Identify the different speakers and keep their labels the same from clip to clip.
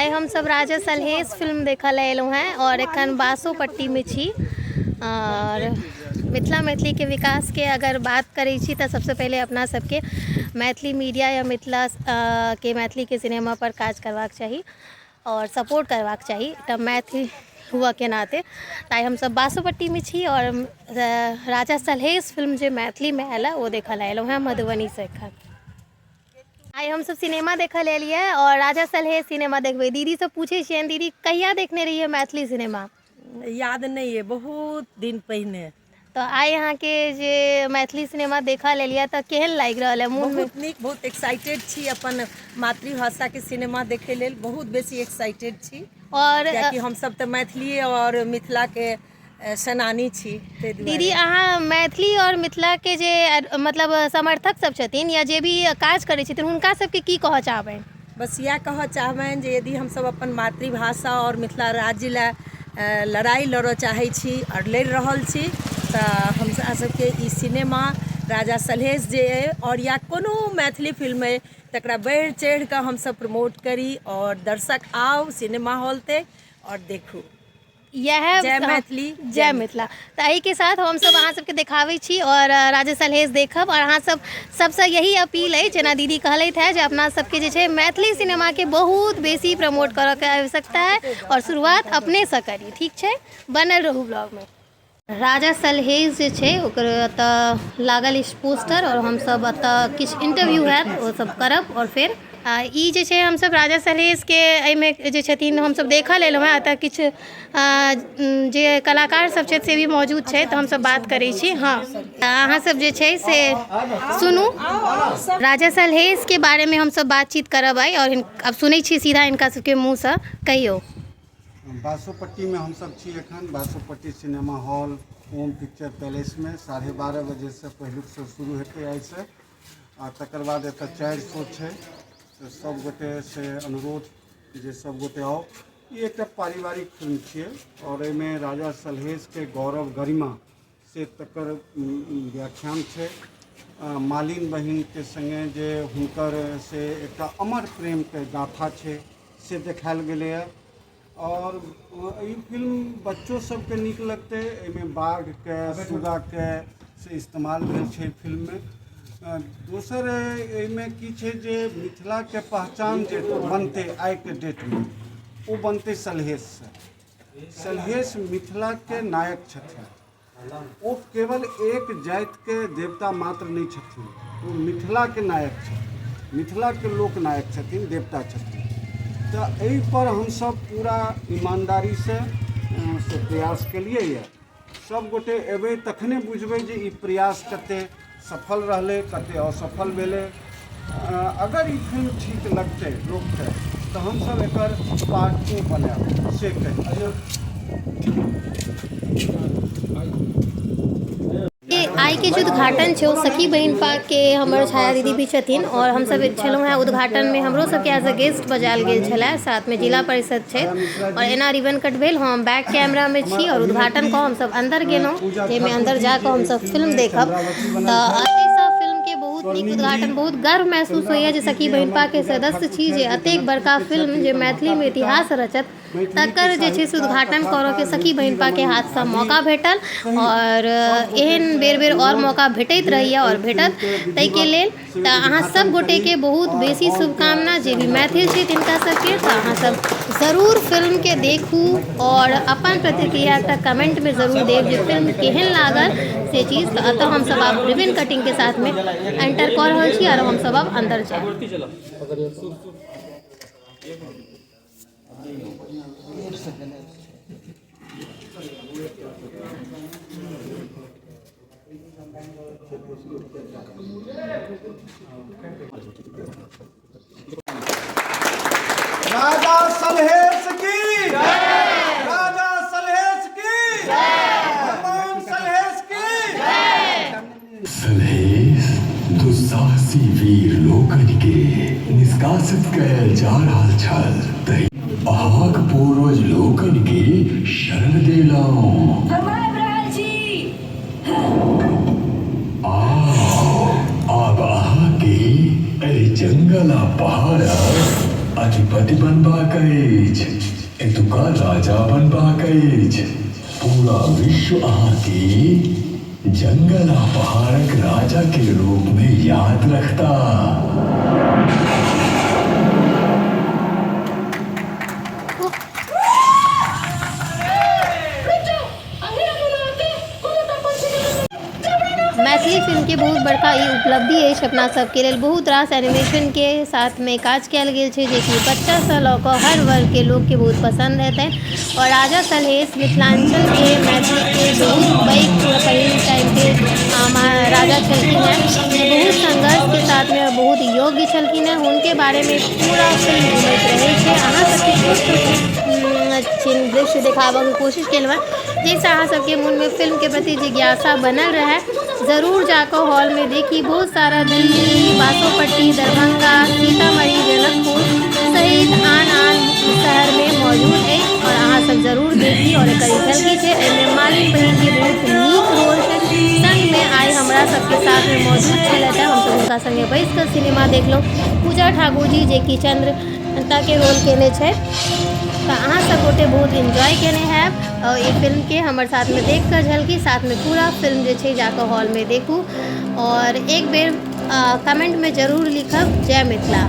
Speaker 1: आइ हमसब राजा सलहेश फिल्म देखऽ लए एलहुँ हेँ आओर एखन बासोपट्टीमे छी। आओर मिथिला मैथिलीके विकासके अगर बात करै छी तऽ सबसँ पहिले अपना सबके मैथिली मीडिया या मिथिलाके मैथिलीके सिनेमापर काज करबाक चाही आओर सपोर्ट करबाक चाही एकटा मैथिल हुअके नाते। तऽ आइ हमसब बासोपट्टीमे छी आओर राजा सलहेश फिल्म जे मैथिलीमे आयल हँ ओ देखऽ लए एलहुँ हेँ मधुबनीसँ एखन। आइ हमसब सिनेमा देखऽ लए एलियै आओर राजा सलहेश सिनेमा देखबै। दीदीसँ पूछै छियनि, दीदी कहिया देखने रहियै मैथिली सिनेमा?
Speaker 2: याद नहि अइ, बहुत दिन पहिने।
Speaker 1: तऽ आइ अहाँके जे मैथिली सिनेमा देखऽ लए एलियै तऽ केहन लागि रहल है मोनमे?
Speaker 2: बहुत नीक, बहुत एक्साइटेड छी अपन मातृभाषाके सिनेमा देखै लेल, बहुत बेसी एक्साइटेड छी।
Speaker 1: आओर
Speaker 2: कियाकि हमसब तऽ मैथिली आओर मिथिलाके सेनानी छी ताहि दुआरे।
Speaker 1: दीदी अहाँ मैथिली आओर मिथिलाके जे मतलब समर्थक सब छथिन या जे भी काज करै छथिन हुनका सबके की कहऽ चाहबनि?
Speaker 2: बस इएह कहऽ चाहबनि जे यदि हमसब अपन मातृभाषा आओर मिथिला राज्य लए लड़ाइ लड़ऽ चाहै छी आओर लड़ि रहल छी तऽ हमरा सबके ई सिनेमा राजा सलहेश जे अइ आओर या कोनो मैथिली फिल्म अइ तकरा बढ़ि चढ़िकऽ हमसब प्रमोट करी आओर दर्शक आउ सिनेमा हॉल तक आओर देखू।
Speaker 1: इएह
Speaker 2: जय मैथिली,
Speaker 1: जय मिथिला। तऽ एहिके साथ हमसब अहाँ सबके देखाबै छी आओर राजा सलहेश देखब। आओर अहाँ सब सबसँ यही अपील अछि, जेना दीदी कहलथि हेँ, जे अपना सबके जे छै मैथिली सिनेमाके बहुत बेसी प्रमोट करऽके आवश्यकता है आओर शुरुआत अपनेसँ करी। ठीक छै, बनल रहू ब्लॉगमे। राजा सलहेश जे छै ओकर एतऽ लागल अछि पोस्टर आओर हमसब एतऽ किछु इंटरव्यू हैत ओ सब करब। आओर फेर ई जे छै हमसब राजा सलहेशके एहिमे जे छथिन हमसब देखऽ लेल एलहुँ हेँ। एतऽ किछु जे कलाकार सब छथि से भी मौजूद छथि, तऽ हमसब बात करै छी। हँ, अहाँ सब जे छै से सुनू, राजा सलहेशके बारेमे हमसब बातचीत करब आइ। आओर आब सुनै छी सीधा हिनका सबके मुँहसँ। कहियौ।
Speaker 3: बासोपट्टीमे हमसब छी एखन, Basopatti cinema hall Om picture पैलेसमे 12:30 बजेसँ पहिलुक शो शुरू हेतै आइसँ। आ तकर बाद एतऽ 4 शो छै। तऽ सब गोटेसँ अनुरोध जे सब गोटे आउ। ई एकटा पारिवारिक फिल्म छियै आओर एहिमे राजा सलहेशके गौरव गरिमा से तकर व्याख्यान छै। मालिन बहिनके सङ्गे जे हुनकर से एकटा अमर प्रेमके गाथा छै से देखायल गेलैए। आओर ई फिल्म बच्चो सबके नीक लगतै। एहिमे बाघके सुग्गाके से इस्तेमाल भेल छै फिल्ममे। दोसर एहिमे की छै जे मिथिलाके पहचान जे बनतै आइके डेटमे ओ बनतै सलहेशसँ। सलहेश मिथिलाके नायक छथिन। ओ केवल एक जातिके देवता मात्र नहि छथिन, ओ मिथिलाके नायक छथिन, मिथिलाके लोक नायक छथिन, देवता छथिन। तऽ एहिपर हमसब पूरा ईमानदारीसँ से प्रयास केलियै यऽ। सब गोटे एबै तखने बुझबै जे ई प्रयास कते सफल रहलै, कते असफल भेलै। अगर ई फिल्म ठीक लगतै लोकके तऽ हमसब एकर पार्ट 2 बनायब, से कहि।
Speaker 1: आइके जे उद्घाटन छै ओ सखी बहिनपाके हमर छाया दीदी भी छथिन आओर हमसब छलहुँ हेँ उद्घाटनमे। हमरो सबके एज अ गेस्ट बजायल गेल छलै। साथमे जिला परिषद छै आओर एना रिबन कट भेल। हम बैक कैमरामे छी आओर उद्घाटन कऽ हमसब अन्दर गेलहुँ, जाहिमे अन्दर जाकऽ हमसब फिल्म देखब। तऽ एतयसँ फिल्मके बहुत नीक उद्घाटन, बहुत गर्व महसूस होइए जे सखी बहिनपाके सदस्य छी जे एतेक बड़का फिल्म जे मैथिलीमे इतिहास रचत तकर जे छै से उद्घाटन करऽके सखी बहिनपाके हाथसँ मौका भेटल। आओर एहन बेर बेर आओर मौका भेटैत रहैए आओर भेटत, ताहिके लेल तऽ अहाँ सब गोटेके बहुत बेसी शुभकामना, जे भी मैथिल छी तिनका सबके। तऽ अहाँ सब जरूर फिल्मके देखू आओर अपन प्रतिक्रिया एकटा कमेन्टमे जरूर देब जे फिल्म केहन लागल से चीज। तऽ एतऽ हमसब आब रिबन कटिंगके साथमे एंटर कऽ रहल छी आओर हमसब आब अन्दर जायब।
Speaker 3: राजा सलहेश की, राजा सलहेश की, भगवान सलहेश की।
Speaker 4: सलहेश दुस्साहसी वीर लोकनि के निष्कासित कयल जा रहल छल तहि अहाँक पूर्वज लोकनि के शरण देलहुँ।
Speaker 5: हम आबि रहल छी।
Speaker 4: आउ, आब अहाँ के एहि जंगल आ पहाड़क अधिपति सेनापति बनबाक अछि, एतुका राजा बनबाक अछि। पूरा विश्व अहाँके जंगल आ पहाड़क राजा के रूप में याद रखता।
Speaker 1: मैथिली फिल्मके बहुत बड़का ई उपलब्धि अछि अपना सबके लेल। बहुत रास एनिमेशनके साथमे काज कयल गेल छै, जेकि बच्चासँ लऽ कऽ हर वर्गके लोकके बहुत पसन्द हेतनि। आओर राजा सलहेश मिथिलाञ्चलके, मैथिलीके बहुत पैघ पहिल टाइमके राजा छलखिन हेँ, जे बहुत संघर्षके साथमे बहुत योग्य छलखिन हेँ। हुनके बारेमे पूरा फिल्म घुमैत रहै छै। अहाँ सबके छोट छोट छिन दृश्य देखाबऽके कोशिश केलहुँ हेँ, जाहिसँ अहाँ सबके मोनमे फिल्मके प्रति जिज्ञासा बनल रहै। जरूर जाकऽ हॉलमे देखी। बहुत सारा दिल्ली, बासोपट्टी, दरभंगा, सीतामढ़ी, जनकपुर सहित आन आन शहरमे मौजूद अछि आओर अहाँ सब जरूर देखी। आओर एकर ई झलकी छै। एहिमे मालिन बहिनके बहुत नीक रोल छै। सङ्गमे आइ हमरा सबके साथमे मौजूद छलथि हेँ। हमसब हुनका सङ्गे बैस कऽ सिनेमा देखलहुँ। पूजा ठाकुर जी, जेकि चन्द्रकान्ताके रोल केने छथि। तऽ अहाँ सब गोटे बहुत इन्जॉय केने हैब ई फिल्मके हमर साथमे देख कऽ झलकी। साथमे पूरा फिल्म जे छै जाकऽ हॉलमे देखू आओर एक बेर कमेंटमे जरूर लिखब जय मिथिला।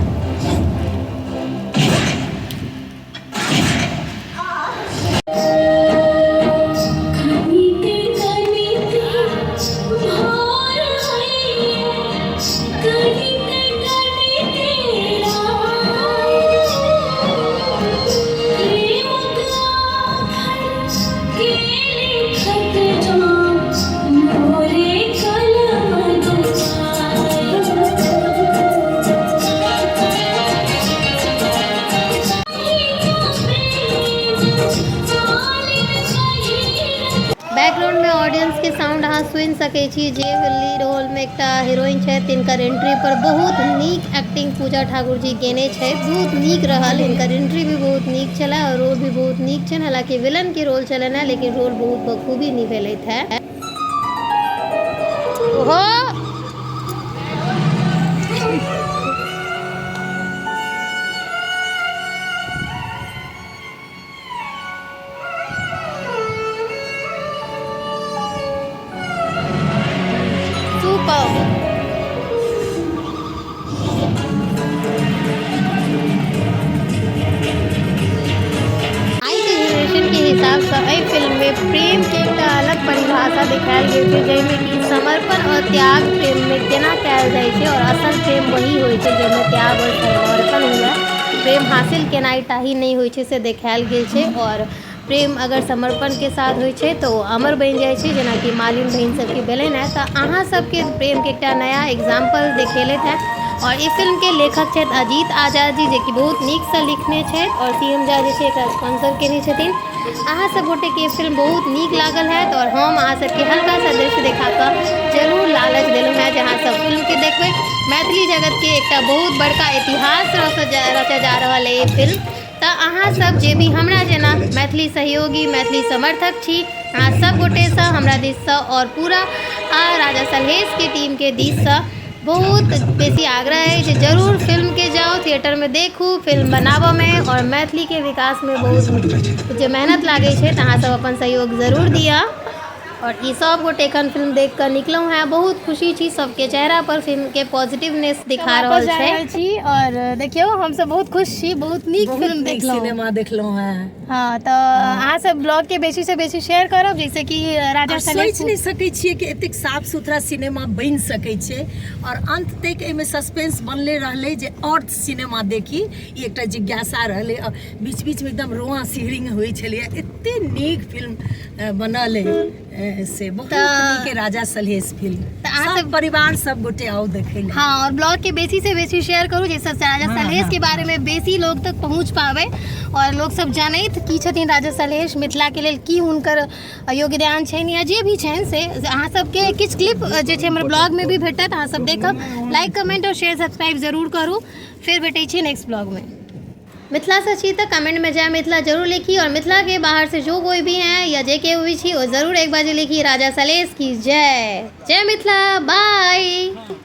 Speaker 1: बैकग्राउंडमे ऑडियंसके साउंड अहाँ सुनि सकै छी। जे लीड रोलमे एकटा हीरोइन छथि, तिनकर एंट्री पर बहुत नीक एक्टिंग पूजा ठाकुर जी केने छथि। बहुत नीक रहल। हिनकर एंट्री भी बहुत नीक छलै आओर रोल भी बहुत नीक छनि। हालाँकि विलनके रोल छलनि हेँ, लेकिन रोल बहुत बखूबी निभेलथि हेँ। ओहो, सुपर। आइके जेनरेशनके हिसाबसँ एहि फिल्ममे प्रेमके एकटा अलग परिभाषा देखायल गेल छै, जाहिमे कि समर्पण आओर त्याग प्रेममे केना कयल जाइ छै आओर असल प्रेम वही होइ छै जाहिमे त्याग आओर समर्पण हुए। प्रेम हासिल केनाइ टा ही नहि होइ छै, से देखायल गेल छै। आओर प्रेम अगर समर्पणके साथ होइ छै तऽ ओ अमर बनि जाइ छै, जेनाकि मालिन बहिन सबके भेलनि हेँ। तऽ अहाँ सबके प्रेमके एकटा नया एग्जाम्पल देखेलथि हेँ। आओर ई फिल्मके लेखक छथि अजीत आजाद जी, जेकि बहुत नीकसँ लिखने छथि आओर सी एम झा जे छै एकरा स्पॉन्सर केने छथिन। अहाँ सब गोटेके ई फिल्म बहुत नीक लागल हैत आओर हम अहाँ सबके हल्का सा दृश्य देखा कऽ जरूर लालच देलहुँ हेँ जे अहाँ सब फिल्मके देखबै। मैथिली जगतके एकटा बहुत बड़का इतिहास रचऽ जा रहल अइ ई फिल्म। तऽ अहाँ सब जे भी हमरा जेना मैथिली सहयोगी, मैथिली समर्थक छी, अहाँ सब गोटेसँ हमरा दिससँ आओर पूरा राजा सलहेशके टीमके दिससँ बहुत बेसी आग्रह अछि जे जरूर फिल्मके जाउ, थिएटरमे देखू। फिल्म बनाबऽमे आओर मैथिलीके विकासमे बहुत जे मेहनत लागै छै, तऽ अहाँ सब अपन सहयोग जरूर दिअ। आओर ई सब गोटे एखन फिल्म देख कऽ निकलहुँ हेँ, बहुत खुशी छी। सबके चेहरा पर फिल्मके पॉजिटिवनेस दिखा रहल
Speaker 5: जा
Speaker 1: छै।
Speaker 5: रहल छी आओर देखियौ, हमसब बहुत खुश छी। बहुत नीक
Speaker 2: बहुत
Speaker 5: फिल्म
Speaker 2: नीक
Speaker 5: देखलहुँ।
Speaker 2: सिनेमा देखलहुँ हेँ।
Speaker 5: हँ, तऽ अहाँ सब ब्लॉग के बेसी से बेसी शेयर करब, जैसे कि राजा
Speaker 2: आओर
Speaker 5: सलहेश
Speaker 2: सोचि नहि सकै छियै कि एतेक साफ सुथरा सिनेमा बनि सकै छै आओर अन्त तक एहिमे सस्पेंस बनले रहलै जे आओर सिनेमा देखी, ई एकटा जिज्ञासा रहलै। आओर बीच बीचमे एकदम रोआ सिहरिंग होइ छलैए। एते नीक फिल्म बनल अइ से बहुत
Speaker 1: तऽ
Speaker 2: नीक राजा सलहेश फिल्म।
Speaker 1: तऽ अहाँ
Speaker 2: सब परिवार सब गोटे आउ देखै लए।
Speaker 1: हँ, और ब्लॉग के बेसी से बेसी शेयर करू, जाहिसँ राजा सलहेश के बारे में बेसी लोग तक पहुँच पाबै और लोग सब जानैत की छथिन राजा सलहेश, मिथिला के लेल की हुनकर योगदान छनि या जे भी छनि। से अहाँ सबके किछु क्लिप जे छै हमर ब्लॉग में भी भेटत, अहाँ सब देखब। लाइक, कमेंट और शेयर, सब्सक्राइब जरूर करू। फेर भेटै छी नेक्स्ट ब्लॉग में। मिथिला से छी तऽ कमेंट में जय मिथिला जरूर लिखी और मिथिला के बाहर से जो कोई भी हैं या जे के भी छी, वो जरूर एक बार लिखी राजा सलहेश की जय। जय मिथिला, बाय।